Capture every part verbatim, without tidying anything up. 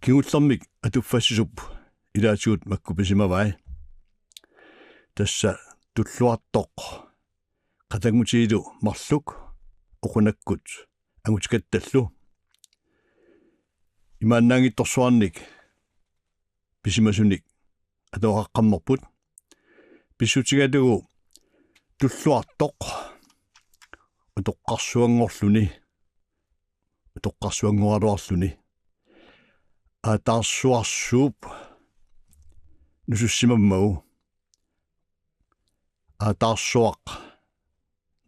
Kingullermik atuffassisup ilaatigut makku pisimavai. Tassa Tulluartoq qatanngutigilu marluk Oqunakkut angutikattallu. Imaannaanngitsorsuarnik pisimasunik atuaqaqqammerput. Pissutigalugu Tulluartoq utoqqarsuanngorluni, utoqqarsuanngoraluarluni aataarsuarsuup nusussimammagu, aataarsuaq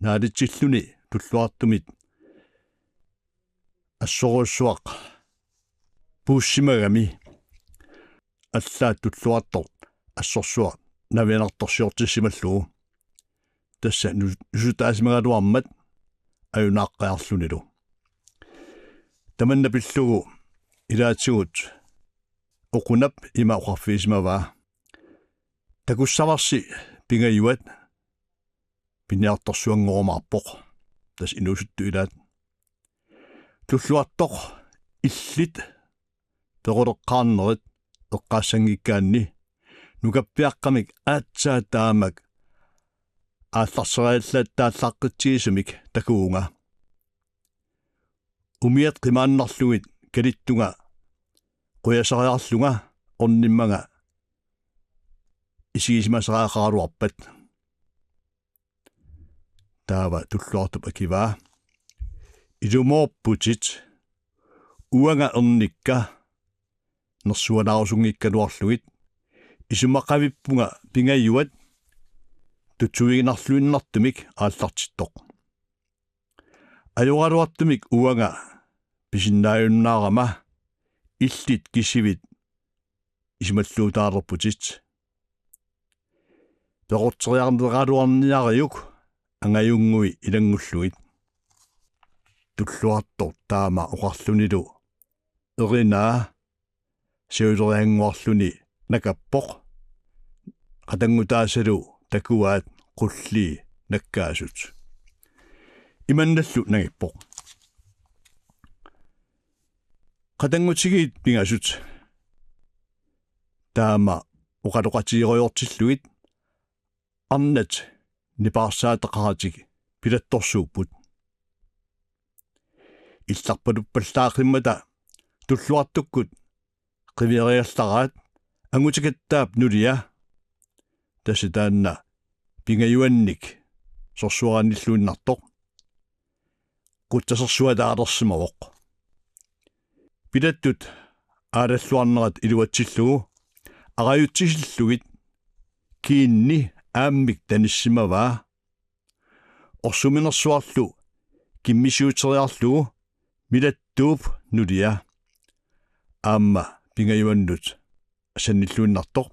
naalitsilluni Tulluartumit assorujussuaq puussimagami, allaat Tulluartoq assorsuaq navianartorsiortissimallugu. Tassa nu-, nusutaasimagaluarmat ajunaaqqajarlunilu. Tamanna pillugu ilaatigut Oqunap ima oqarfigisimavaa: Takussavarsi pingajuat piniartorsuanngorumaarpoq. Tassa inuusuttut ilaat. Tulluartoq illit peruleqqaarnerit eqqaassanngikkaanni nukappiaqqamik aatsaat taamak aallarseriallattaallaaqqitsigisumik takuvunga. Umiat qimaannarlugit kalittunga qujasariarlunga ornimmanga isigisimasariaqaraluarpat. Taava Tulluartup akivaa: Ilumoorputit, uanga ernikka nersualaarusunngikkaluarlugit isumaqavippunga pingajuat tutsuiginarluinnartumik aallartittoq. Ajoraluartumik uanga pisinnaajunnaarama illit kisivit isumalluutaalerputit. Peqorteriarneraluarniariuk angajunnguit ilanngullugit. Tulluartoq taama oqarlunilu erinaa siuleriannguarluni nakappoq, qatanngutaasalu takuaat qullii nakkaasut. Imannallu nangippoq: Qatanngutigiit pingasut taama oqaloqatigerujoortillugit arnat nipaarsaataqaratik pilattorsuupput. Illarpaluppallaaqimmata Tulluartukkut qiviariallaraat angutikattaap nulia, tassa taanna pingajuannik sorsuarannilluinnartoq, qutsasersuataalersimavoq. Pilattut aalalluarnerat iluatsillugu arajutsisillugit kiinni aammik tanissimavaa. Orsuminersuarlu kimmisiuteriarlugu milattuup nulia, aamma pingajuannut sannilluinnartoq,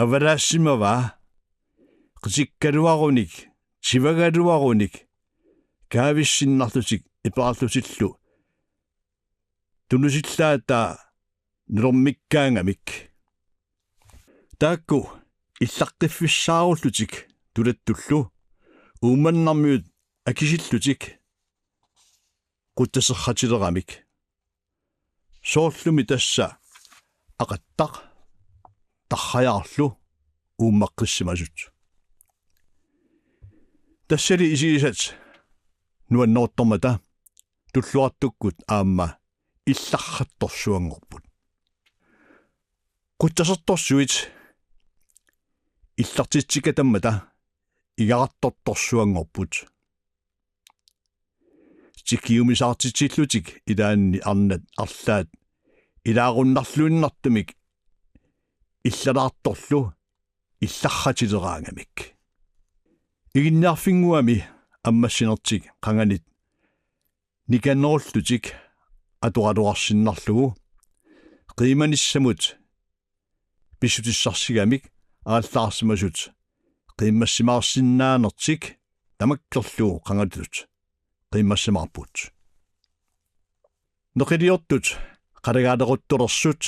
avalaassimavaa qitikkaluarunik, tivagaluarunik kaavissinnarlutik iperarlutillu tunusillaataa nalormikkaangamik. Taakku illaqqiffissaarullutik tulattullu Uummannarmiut akisillutik qutsaserratileramik. Soorlumi tassa Aqattaq Tarrajaarlu uummaqqissimasut. Tassali isigisat nuanneruttormata Tulluartukkut aamma illarrattorsuanngorput. Qutsasertorsuit illartitsikatammata igarartortorsuanngorput. Tikiumisaartitsillutik ilaanni arnat arlaat ilaarunnarluinnartumik illalaartorlu illarratileraangamik. Iginniarfinnguami ammassinertik qanganit nikanerullutik atoraluarsinnarlugu qiimanissamut pissutissarsigamik aallaarsimasut qiimmassimaarsinnaanertik tamakkerlugu qangatut qiimmassimaarput. Neqiliortut qalagaalequttulersut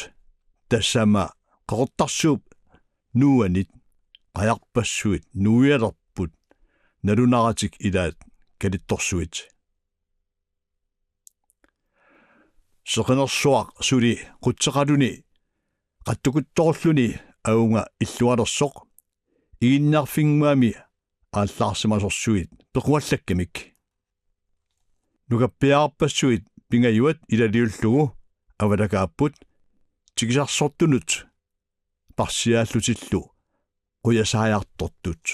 tassama Qeqertarsuup nuuanit qajarpassuit nuialerput nalunaratik ilaat kalittorsuit. Seqinersuaq suli qutseqaluni qattukuttoorluni avunga illualersoq, iginniarfinnguami aallaarsimasorsuit pequallakkamik. Nukappiarpassuit Pingajuat ilaliullugu avalakaapput tikisarsortunut parsiaallutillu qujasaajartortut.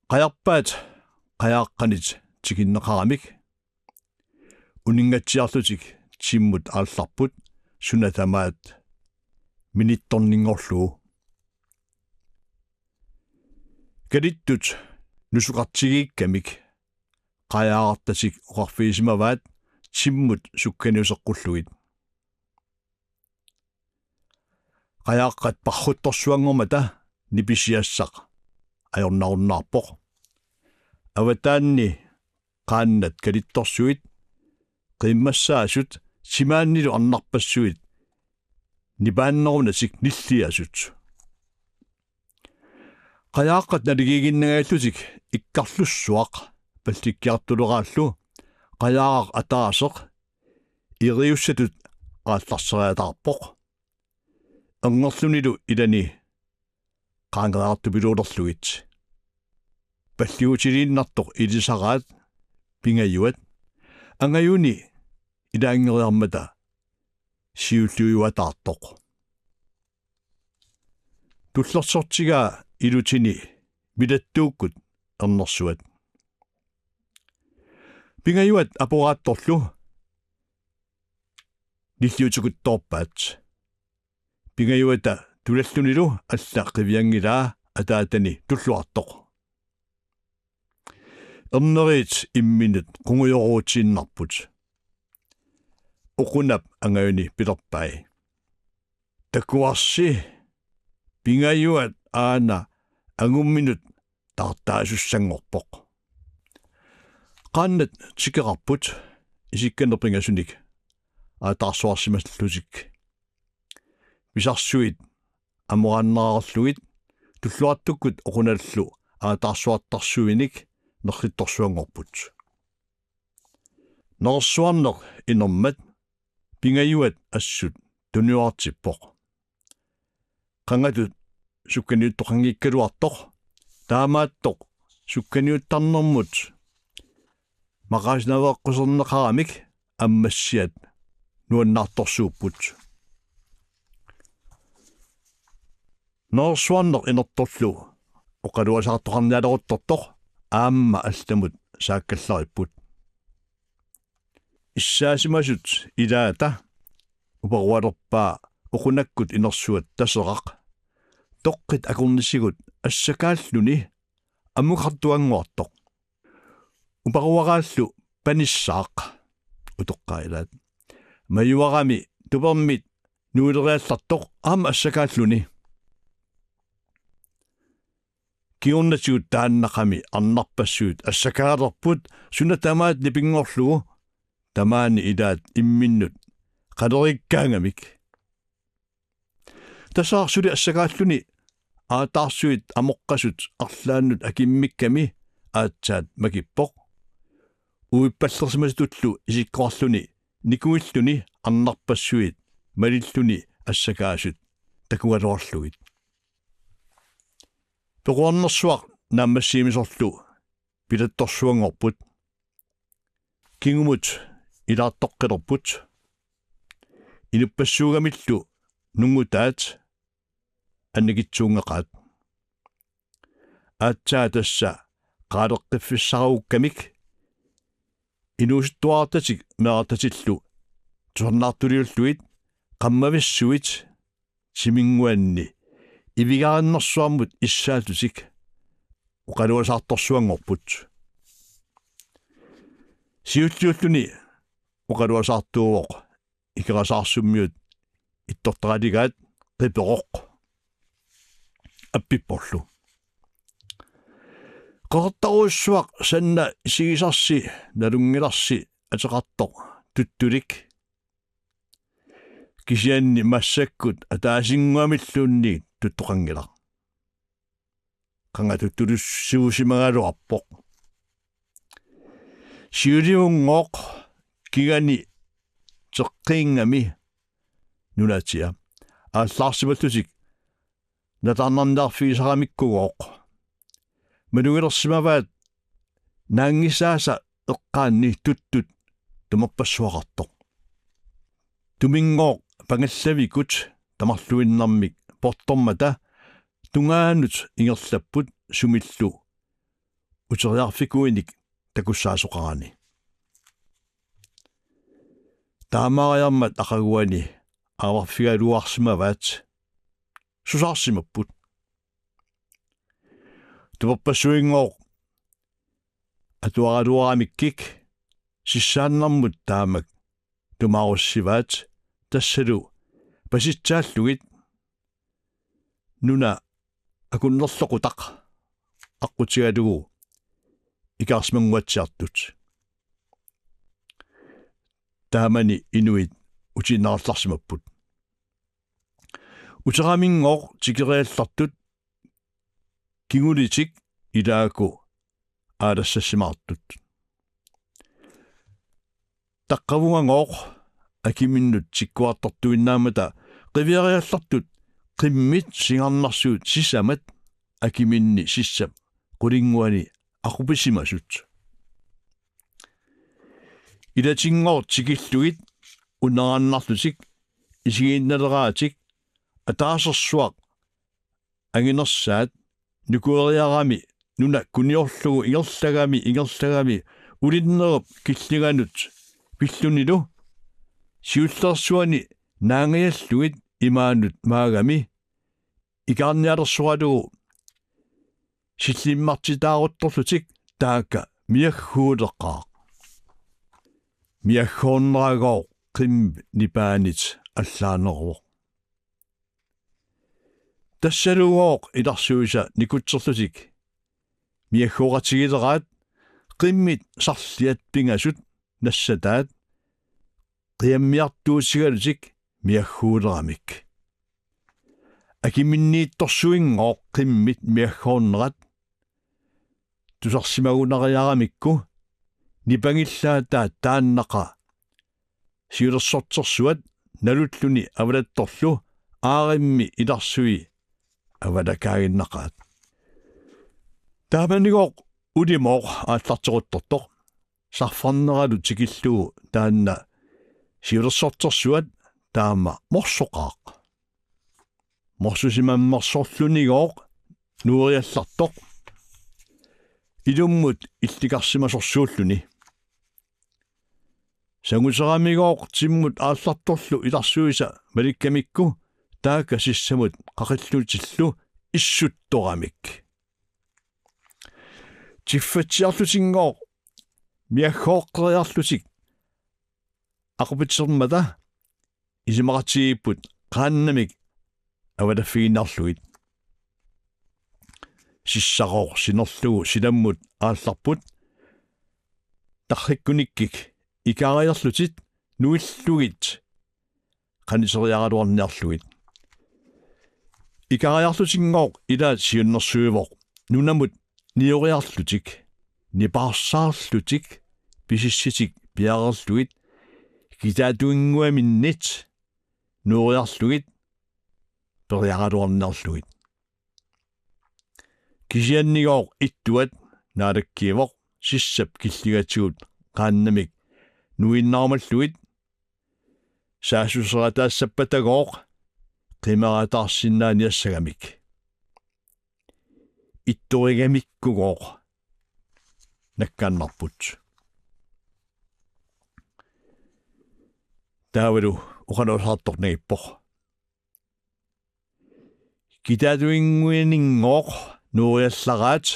Qajarpaat qajaaqqanit tikinneqaramik uninngatsiarlutik timmut aallarput suna tamaat minittorninngorlugu. Kalittut nusuqartigiikkamik qajaarartatik oqarfigisimavaat timmut sukkaniuseqqullugit. Qajaaqqat parruttorsuanngormata nipisiassaq ajornarunnaarpoq. Avataanni qaannat kalittorsuit qiimmassaasut timaannilu arnarpassuit nipaannerunatik nilliasut. Qajaaqqat naligiiginnangajallutik ikkarlussuaq pallikkiartuleraallu qajaaraq ataaseq iriussatut aallarseriataarpoq. Erngerlunilu ilani qaangeriartupiluulerlugit. Palliutiliinnartoq ilisaraat Pingajuat angajuni ilaanngeriarmata siulliujuataartoq. Tullersortigaa ilutini milattuukkut ernersuat. Pingajuat aporaattorlu nilliutikuttoorpaat. Pingajuata tulallunilu alla qivianngilaa ataatani tulluartoq. Erneriit imminut qungujoruutiinnarput. Oqunap angajuni pilerpai: Takuarsi, Pingajuat aana angumminut taartaasussanngorpoq. Qaannat tikeqarput isikkaneq pingasunik aataarsuarsimallutik. Pisarsuit amoraannararlugit tulluartukkut oqunallu aataarsuartarsuinik nerrittorsuanngorput. Nerersuarneq inermat Pingajuat assut tuniorartippoq. Qangatut sukkaniuttoqanngikkaluartoq, taamaattoq sukkaniuttarnermut maqaasinaveeqquserneqaramik ammassiat nuannaartorsuupput. Nerersuarneq inertorlu oqaluasaartoqarnialeruttortoq aamma allamut saakkallaripput. Issaasimasut ilaata uparualerpaa oqunakkut inersuat Taseraq toqqit akornisigut assakaalluni amukartuannguartoq. Uparuaraallu panissaaq, utoqqaat ilaat, majuarami tupermit nuileriallartoq aamma assakaalluni. Kingornatigut taannaqami arnarpassuit assakaalerput suna tamaat nipinngorlugu, tamaani ilaat imminnut qalerikkaangamik. Taseraq suli assakaalluni aataarsuit amoqqasut arlaannut akimmikkami aatsaat makippoq. Uippallersimasutullu isikkoqarluni nikuilluni arnarpassuit malilluni assakaasut takugaluarlugit. Pequarnersuaq naammassimisorlu pilattorsuanngorput. Kingumut ilaartoqqilerput. Inuppassuugamillu nungutaat annikitsuunngaqaat. Aatsaat tassa qaaleqqiffissaarukkamik inuusuttuarartatik meerartatillu tusarnaartuliullugit qammavissuit timinnguanni ivigarinnersuarmut issaatutik oqaluasaartorsuanngorput. Siulliulluni oqaluasaartuuvoq Ikerasaarsummiut ittortaraligaat Qiperoq appipporlu. Qeqertarujussuaq sanna isigisarsi nalunngilarsi ateqartoq Tuttulik. Kisianni massakkut ataasinnguamilluunniit tuttoqanngilaq. Qanga Tuttulussiusimagaluarpoq. Siulivunngooq kingani teqqiinngami nunatia aallaarsimallutik nataarnarniarfigisaramikkugooq. Malugilersimavaat naanngisaasa eqqaanni tuttut tumerpassuaqartoq. Tuminngooq pangallavikut tamarluinnarmik portormata tungaanut ingerlapput sumillu uteriarfikuinik takussaasoqarani. Taamaariarmat aqaguani aavarfigaluarsimavaat. Susaarsimapput. Tumerpassuinngooq atuaraluaramikkik sissaannarmut taamak tumaarussivaat tassalu pasitsaallugit nuna akunnerloqutaq aqqutigalugu ikaarsimannguatsiartut. Taamani inuit utiinnarallarsimapput. Uteraminngooq tikeriallartut kingulitik ilaaku aalassassimaartut. Taqqavungagooq akiminnut tikkuartartuinnaammata qiviariallartut qimmit singarnarsuit sisamat akiminni sissap qulinnguani aqupisimasut. Ilatinngooq tikillugit unerannarlutik isiginnaleraatik ataasersuaq anginersaat nukueriarami nuna kuniorlugu ingerlagami ingerlagami ulinnerup killinganut pillunilu siullersuani naangajallugit imaanut maagami ikaarnialersoralugu sillimmartitaaruttorlutik taakka miagguuleqaaq. Miaggoorneragooq qimmip nipaanit allaaneruvoq. Tassalugooq ilarsuisa nikutserlutik miaggooqatigileraat qimmit sarliat pingasut nassataat qiammiartuutigalutik miagguuleramik. Akiminniittorsuinngooq qimmit miaggoornerat tusarsimagunariaramikku nipangillaataat taannaqa siulersortersuat nalulluni avalattorlu aarimmi ilarsui avalakaaginnaqaat. Taamanigooq ulimooq aallarteruttortoq sarfarneralu tikillugu taanna siulersortersuat taama morsoqaaq. Morsusimammersorlunigooq nueriallartoq ilummut illikarsimasorsuulluni. Sanguseramigooq timmut aallartorlu ilarsuisa malikkamikku taakka sissamut qaqillutillu issuttoramik. Tiffatsiarlutinngooq miaggooqqeriarlutik aqupitermata isumaqatigiipput qaannamik avalaffigiinnarlugit. Sissagooq sinerlugu silammut aallarput tarrikkunikkik ikaariarlutik nuillugit qaniteriaraluarniarlugit. Ikaariarlutinngooq ilaat siunnersuivoq nunamut nioriarlutik nipaarsaarlutik pisissitik piareerlugit kitaatuinnguaminnit nuuriarlugit periaraluarniarlugit. Kisiannigooq ittuat naalakkiivoq sissap killingatigut qaannamik nuiinnarumallugit saassuserataassappatagooq qimerataarsinnaaniassagamik. Ittorigamikkugooq nakkaannarput. Taavalu oqaluusaartoq nangippoq. Kitaatuinnguaninngooq nuuriallaraat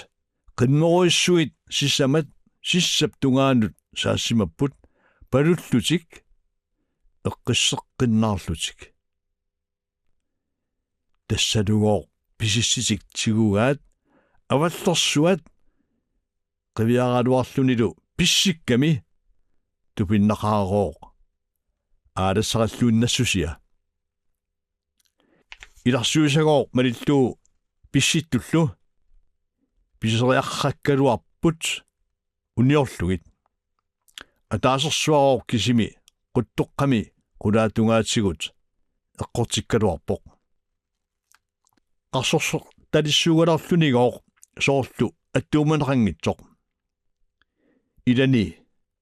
qimmerujussuit sisamat sissap tungaanut saassimapput palullutik eqqisseqqinnaarlutik. Tassalugooq pisissitik tigugaat avallersuat qiviaraluarlunilu pissikkami tupinnaqaarooq aalassarilluinnassusia. Ilarsuisagooq malillugu pissittullu piseriarrakkaluarput uniorlugit. ataasersuarooq kisimi quttoqqami qulaatungaatigut eqqortikkaluarpoq. Qarsorsortalissuugaluarlunigooq soorlu attuumaneqanngitsoq. Ilani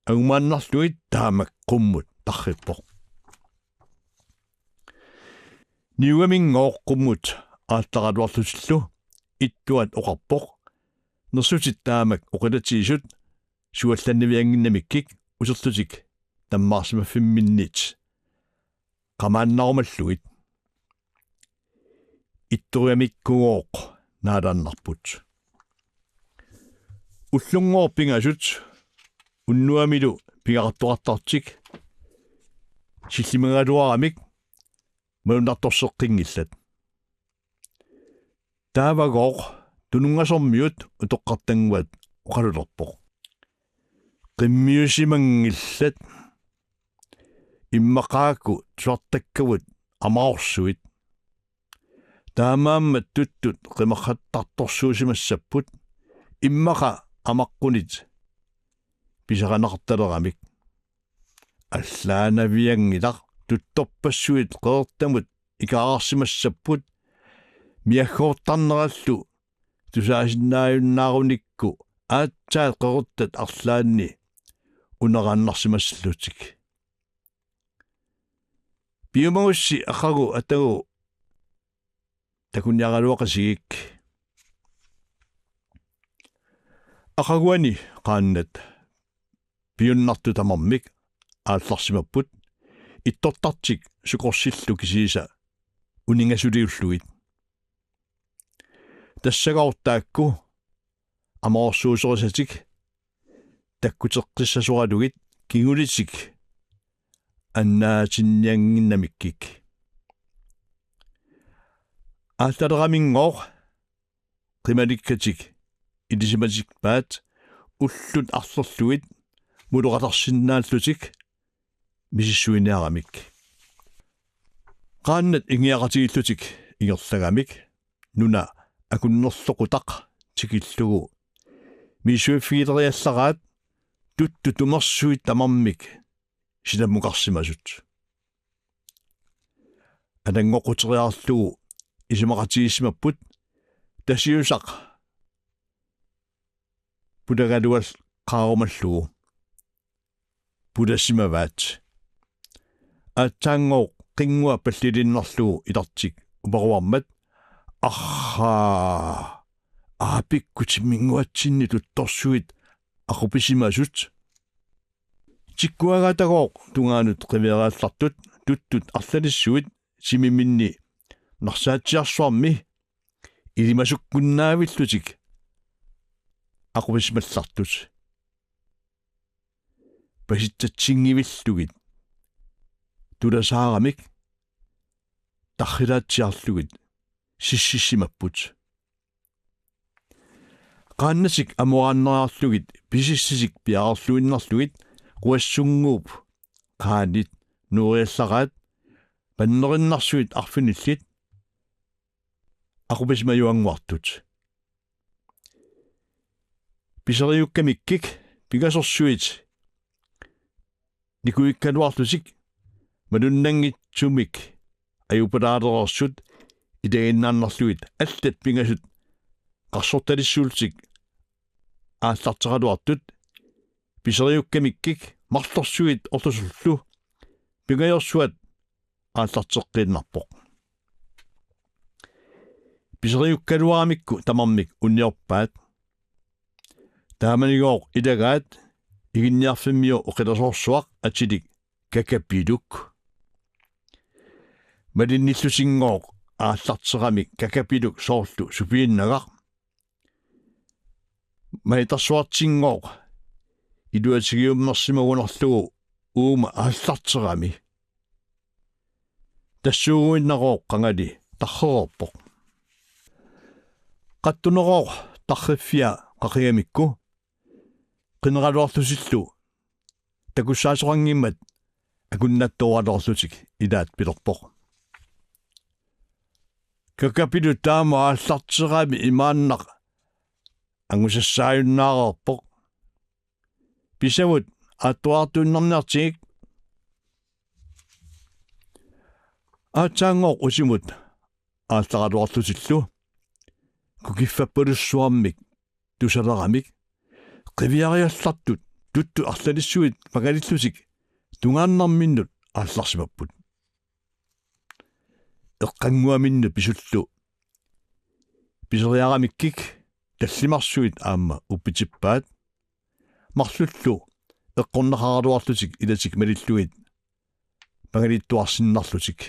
angumaannarlugit taamak qummut tarrippoq. Niugaminngooq qummut aallaraluarlutillu ittuat oqarpoq: Nersutit taamak oqilatigisut suallanniviannginnamikkik uterlutik tammaarsimaffimminnit qamaannarumallugit. Ittoriamikkugooq naalaannarput. Ullunngooq pingasut unnuamilu pingaqartoqartartik sillimagaluaramik malunnartorseqqinngillat. Taavagooq Tununngasormiut utoqqartannguat oqalulerpoq: Qimmiusimanngillat. Immaqaaku tusartakkavut amarorsuit. Taamaammat tuttut qimaqqattartorsuusimassapput immaqa amaqqunit pisarineqartaleramik. Allaanavianngilaq tuttorpassuit qeqertamut ikaararsimassapput, miaggoortarnerallu tusaasinnaajunnaarunikuuvoq aatsaat qeqertat arlaanni uneraannarsimallutik. Piumagussi aqagu atagu takuniaraluaqasigik. Aqaguani qaannat piunnartut tamarmik aallarsimapput, ittortartik sukorsillu kisiisa uningasuliullugit. Tassagooq taakku amarorsuuserisatik takkuteqqissasoralugit kingulitik annaatinniannginnamikkik. Aallaleraminngooq qimalikkatik ilisimatikpaat ullut arlerlugit muloqatarsinnaallutik misissuiniaramik. Qaannat ingiaqatigiillutik ingerlagamik nuna akunnerloqutaq tikillugu misissuiffigileriallaraat tuttut tumersuit tamarmik silamukarsimasut. Ananngoqquteriarlugu isumaqatigiissimapput Tasiusaq pulagaluaqqaarumallugu. Pulasimavaat. Aatsaanngooq qinngua palliliinnarlugu itartik uparuarmat: Arraa, aapikkut timminnguatsinni tuttorsuit aqupisimasut. Tikkuagaatagooq tungaanut qiviaraallartut tuttut arlalissuit timiminnit narsaatsiarsuarmi ilimasukkunnaavillugit aqupisimallartut. Pasitsatsinngivillugit tulasaaramik tarrilaatsiarlugit sississimapput. Qaannatik amoraannariarlugit pisissisik piareerluinnarlugit Quassunnguup qaanit nuuriallaraat pannerinnarsuit arfinillit aqupisimajuannguartut. Piseriukkamikkik pingasorsuit nikuikkaluarlutik malunnanngitsumik ajupalaalereersut ilagiinnaannarlugit allat pingasut qarsortalissuullutik aallarteraluartut piseriukkamikkik marlorsuit orlusullu pingajorsuat aallarteqqiinnarpoq. Piseriukkaluaramikku tamarmik uniorpaat. Taamanigooq ilagaat Iginniarfimmiu oqilasoorsuaq atilik Kakapiluk. Malinnillutinngooq aallarteramik Kakapiluk soorlu supiinnagaq. Majitarsuartinngooq iluatigiummersimagunarlugu uuma aallarterami. Tassuuguinnarooq qangali tarrereerpoq. Qattunerooq tarriffia qaqigamikku qineraluarlutillu takussaasoqanngimmat akunnattooraloorlutik ilaat pilerpoq: Kakapilu taama aallarterami imaannaq angusassaajunnaarpoq. Pisavut aattuartuinnarniartigik. Aatsaanngooq usimut aallaraluarlutillu kukiffappallussuarmik tusaleramik qiviariallartut tuttut arlalissuit pangalillutik tungaannarminnut aallarsimapput. Eqqannguaminnut pisullu piseriaramikkik tallimarsuit aamma uppitippaat, marlullu eqqornaqaraluarlutik ilatik malillugit pangalittuarsinnarlutik.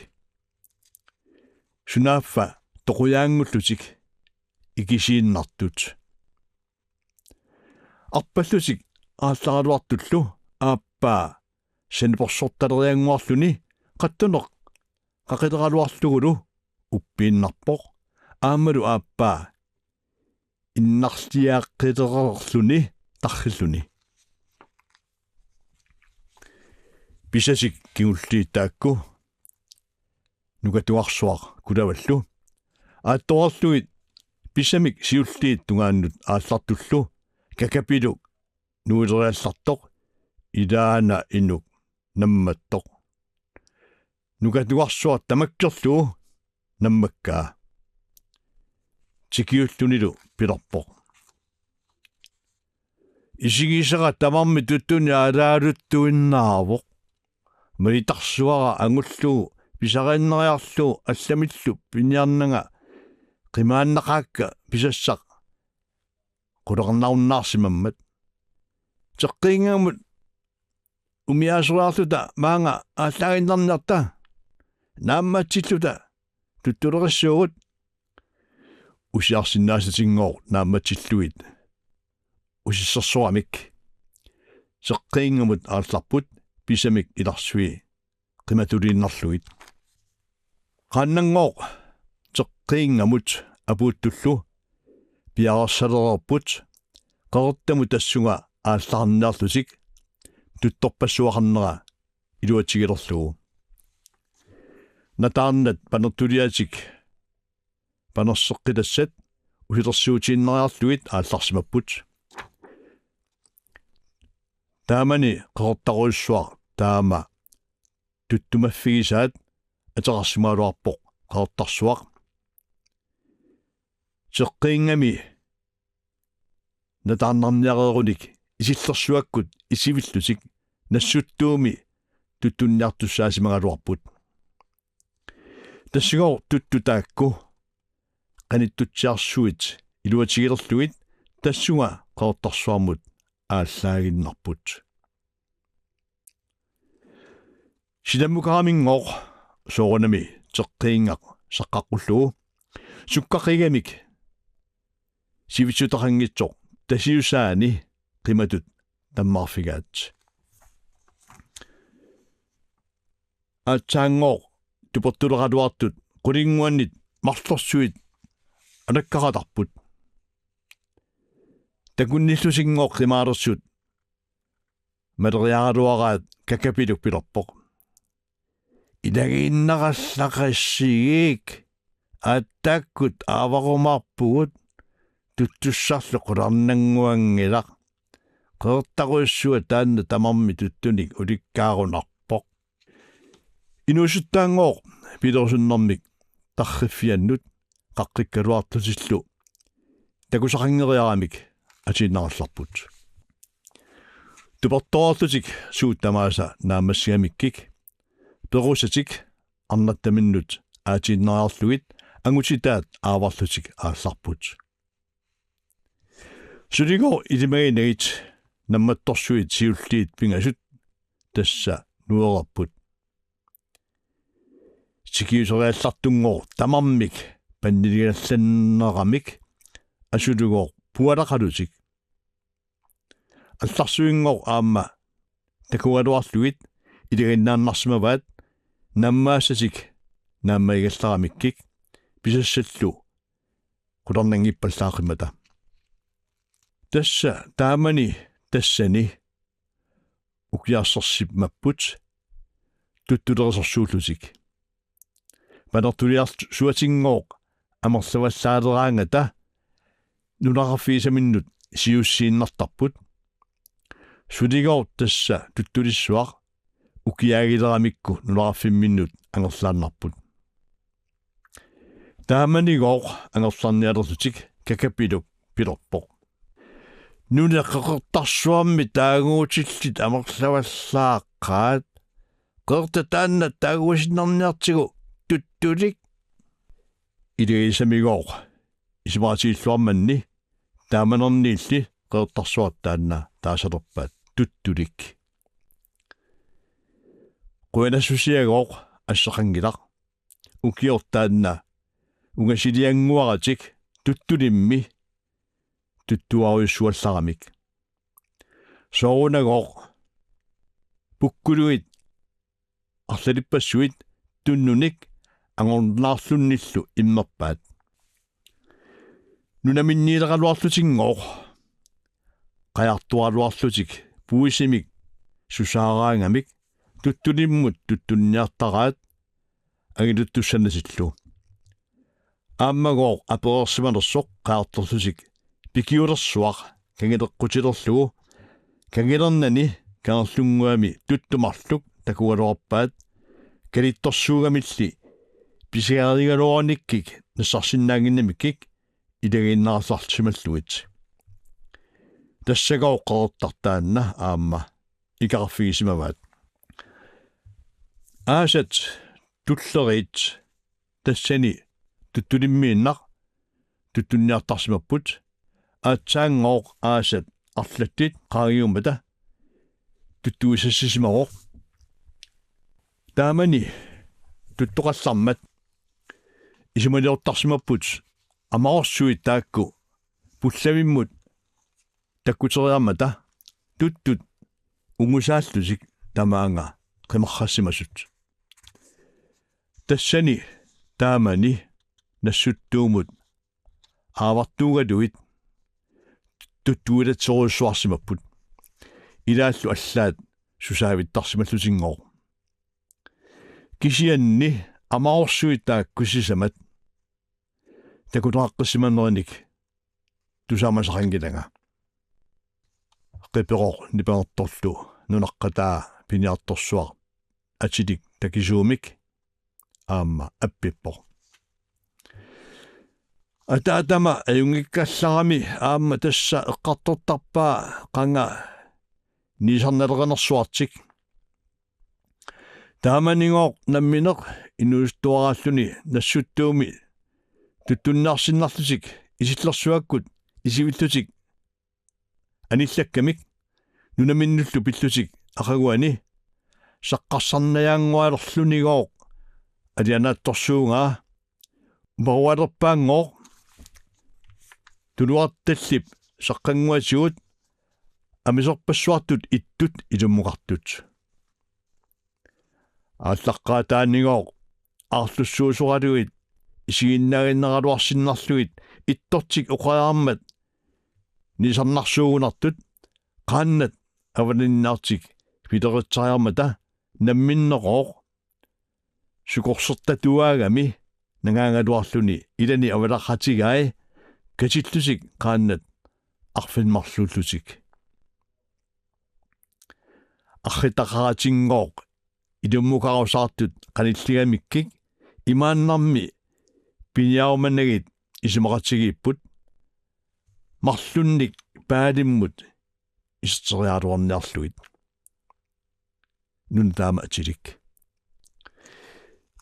Sunaaffa toqujaanngullutik ikisiinnartut. Arpallutik aallaraluartullu aappaa saniporsortaleriannguarluni qattuneq qaqileraluarlugulu uppiinnarpoq, aammalu aappaa innarliaqqilerluni tarrilluni. Pisasik kingulliit taakku nukatugarsuaq kulavallu aattoorlugit pisamik siulliit tungaannut aallartullu kakapiluk nuileriallartoq ilaana inuk nammattoq. Nukatugarsuaq tamakkerlugu nammakkaa. Tikiullunilu pilerpoq: Isigisara tamarmi tuttuni alaaluttuinnaavoq. Malitarsuara angullugu pisariinnariarlugu allamillu piniarnanga qimaannaqaakka pisassaq qularnarunnaarsimammat. Teqqiinngamut umiaasoriarluta maanga aallaaginnarniarta. Naammatsilluta tuttulerissuugut. Usiarsinnaasatinngooq naammatsillugit usissersoramik teqqiinngamut aallarput pisamik ilarsui qimatuliinnarlugit. Qaannanngooq teqqiinngamut apuuttullu piareersalereerput qeqertamut tassunga aallarniarlutik tuttorpassuaqarnera iluatigilerlugu. Nataarnat panertuliatik panerseqqitassat usilersuutiinnariarlugit aallarsimapput. Taamani qeqertarujussuaq taama tuttumaffigisaat ateqarsimagaluarpoq qeqertarsuaq. Teqqiinngami nataarnarniareerunik isillersuakkut isivillutik Nassuttuumi tuttunniartussaasimagaluarput. Tassagooq tuttut taakku qanittutsiarsuit iluatigilerlugit tassunga qeqertarsuarmut aallaaginnarput. Silammukaraminngooq soorunami teqqiinngaq saqqaqqullugu sukkaqigamik sivitsutaqanngitsoq Tasiusaani qimatut tammaarfigaat. Aatsaanngooq tupertuleraluartut qulinnguannit marlorsuit anakkaqatarput. Takunnillusinngooq qimaalersut maleriaraluaraat kakapiluk pilerpoq: Ilagiinnarallaqassigik, aattaakkut aavarumaarpugut, tuttussarlu qularnannguanngilaq. Qeqertarujussuaq taanna tamarmi tuttunik ulikkaarunarpoq. Inuusuttaanngooq pilerusunnermik tarriffiannut qaqqikkaluarlutillu takusaqanngeriaramik atiinnarallarput. Tupertoorlutik suut tamaasa naammassigamikkik perusatik arnattaminnut aatiinnariarlugit angutitaat aavarlutik aallarput. Suligooq ilimaginagit nammattorsuit siulliit pingasut tassa nuererput. Tikiuseriallartunngooq tamarmik panniligallanneramik asulugooq pualaqalutik. Allarsuinngooq aamma takugaluarlugit ilaginnaannarsimavaat naammaassatik naammagigallaramikkik pisassallu qularnanngippallaaqqimmata. Tassa taamani tassani ukiarsersimapput tuttulerisorsuullutik. Panertuliarsuatinngooq amerlavallaaleraangata nunaqarfigisaminnut siussiinnartarput. Suligooq tassa Tuttulissuaq ukiaagileramikku nunaqarfimminnut angerlaannarput. Taamanigooq angerlarnialerlutik Kakapiluk pilerpoq: Nunap Qeqertarsuarmi taaguutillit amerlavallaaqaat. Qeqertat taanna taaguusinnarniartigu Tuttulik. Ilagiissamigooq isumaqatigilluarmanni taamanerniilli Qeqertarsuaq taanna taasalerpaat Tuttulik. Qujanassusiagooq asseqanngilaq. Ukioq taanna ungasiliannguaratik Tuttulimmi tuttuarujussuallaramik. Soorunagooq pukkuluit arlalippassuit tunnunik angornaarlunnillu immerpaat. Nunaminniileraluarlutinngooq qajartoraluarlutik puisimik susaaraangamik Tuttulimmut tuttunniartaraat angiluttussanatillu. Aammagooq apereersimanersoq qajartorlutik pikiulersuaq kangileqqutilerlugu kangilernani kangerlunnguami tuttu marluk takugaluarpaat kalittorsuugamilli pisarigaluarunikkik nassarsinnaannginnamikkik ilagiinnarallarsimallugit. Tassagooq Qeqertaq taanna aamma ikeqarfigisimavaat. Aasat tulleriit tassani Tuttulimmiinnaq tuttunniartarsimapput. Aatsaanngooq aasat arlatit qaangiummata tuttuisassisimavoq. Taamani tuttoqallarmat isumaliortarsimapput amarorsuit taakku pullavimmut takkuteriarmata tuttut ungusaallutik tamaanga qimarrassimasut. Tassani taamani Nassuttuumut aavartuugaluit tuttuilatserujussuarsimapput. Ilaallu allaat susaavittarsimallutinngooq. Kisianni amarorsuit taakku sisamat takuneqaqqissimanerinik tusaamasaqanngilanga. Qiperoq nipangertorlu nunaqqataa piniartorsuaq atilik takisuumik aamma appippoq. Ataatama ajunngikkallarami aamma tassa eqqartortarpaa qanga niisarnalerinersuartik. Taamanigooq nammineq inuusuttuaraalluni Nassuttuumi tuttunniarsinnarlutik isillersuakkut isivillutik anillakkamik nunaminnullu pillutik aqaguani saqqarsarnajaanngualerlunigooq alianaatsorsuugaa. Uparualerpaanngooq tuluartallip saqqannguatigut amisorpassuartut ittut ilummukartut. Aallaqqaataanigooq aarlussuusoraluit isiginnaaginnaraluarsinnarlugit ittortik oqariarmat niisarnarsuugunartut qaannat avalaninnaartik pileritsariarmata namminneqooq sukorsertatuaagami nangaagaluarluni ilani avalaqatigai katillutik qaannat arfineq-marluullutik. Arriitaqaratinngooq ilummukarusaartut qanilligamikkik imaannarmi piniarumanagit isumaqatigiipput marlunnik paalimmut iserteriaraluarniarlugit. Nuna taama atilik.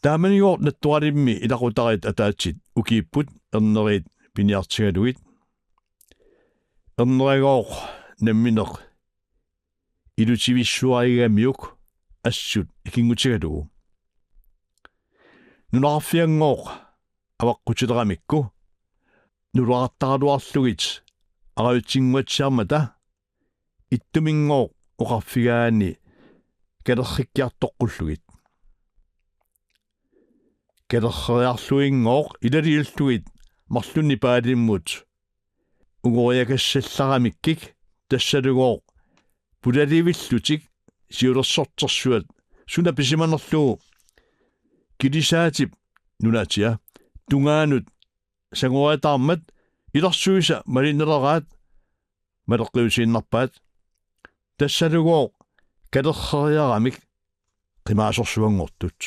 Taamanigooq Nattoralimmi ilaqutariit ataatsit ukiipput erneriit piniartigalugit. Erneragooq nammineq ilutivissuarigamiuk assut ikinngutigalugu. Nunaqarfianngooq avaqqutileramikku nulaartaraluarlugit arajutsinnguatsiarmata ittuminngooq oqarfigaanni kalerrikkiartoqqullugit. Kalerreriarluinngooq ilaliullugit marlunnik paalimmut ungoriakassallaramikkik tassalugooq pulalivillutik siulersortersuat suna pisimanerlugu kilisaatip nunaatia tungaanut sangoriataarmat ilersuisa malinnaleraat maleqqiutiinnarpaat. Tassalugooq kalerreriaramik qimaasorsuanngortut.